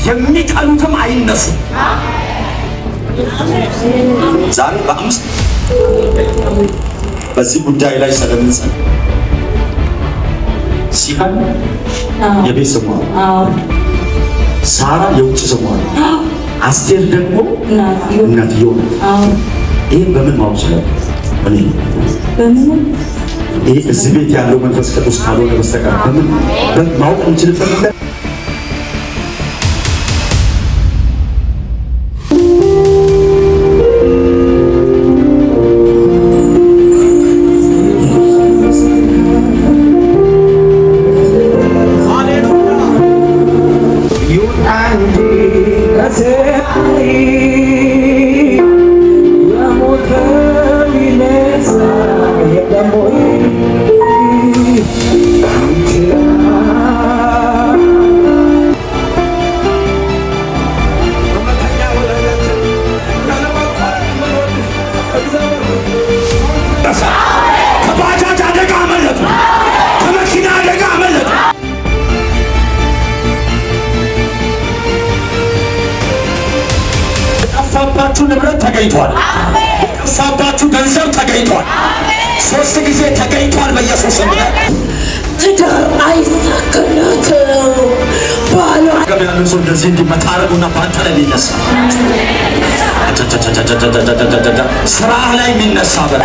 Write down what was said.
የሚጠሉትም አይነሱም። ዛሬ በ5 በዚህ ጉዳይ ላይ ስለምንጸል ሲፈን የቤት ስሟ ነው። ሳራ የውጭ ስሟ ነው። አስቴር ደግሞ እናትየው ነው። ይህን በምን ማወቅ ይችላል? እኔ ይህ እዚህ ቤት ያለው መንፈስ ቅዱስ ካልሆነ በስተቀር በምን ማወቅ እንችልበት ምክንያት ይውጣ እንጂ ከሰማይ የሞተው ይነሳ የለም ወይ? ይችላል። እውነተኛ ወዳጃችን ያለማቋረጥ የምንወድህ እግዚአብሔር ከባጃጅ አደጋ አመለጡ። ከመኪና አደጋ አመለጡ። የጠፋባችሁ ንብረት ተገኝቷል። የጠፋባችሁ ገንዘብ ተገኝቷል። ሶስት ጊዜ ተገኝቷል። በኢየሱስ ስም ትዳር አይሳካላትም። ባሏ ገብ ያለው ሰው እንደዚህ እንዲመታ አደረጉና በአንተ ላይ የሚነሳ፣ ስራህ ላይ የሚነሳ በል።